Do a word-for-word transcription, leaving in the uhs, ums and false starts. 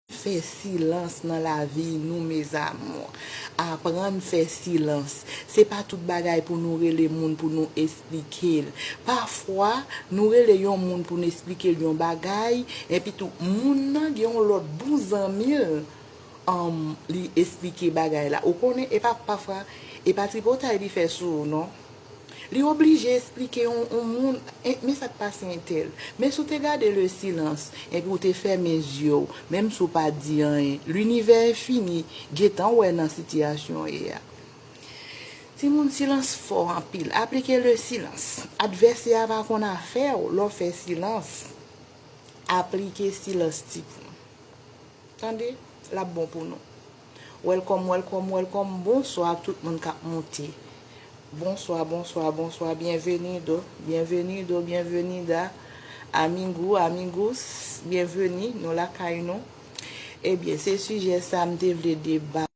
Fè silans nan lavi nou, mes amours. Aprann fè silans. Se pa tout bagay pou nou rele moun pou nou esplike l. Pafwa, nou rele yon moun pou n esplike l yon bagay, epi tou, moun nan gen yon lòt bon zanmi l, um, li esplike bagay la. Ou konnen, e pa, pafwa, e pa tripotay li fè sou ou, non. Li oblije esplike yon, yon moun, "E, men sa k pase entèl. Men si w te gade le silans, epi w te fèmen zye w, menm si w pa di anyen, linivè enfini gentan wè nan sitiyasyon w ye a." Timoun, silans fò anpil. Aplike le silans. Advèsè a pa konn afè w lè w fè silans. Aplike silans, timoun. Tande, l ap bon pou nou. Welcome, welcome, welcome. Bonswa ak tout moun k ap monte. Bonswa, bonswa, bonswa. Bienvenido, bienvenido, bienvenida. Amigo, amigos, byenveni. Nou lakay nou. Ebyen, se sijè sa m te vle deba.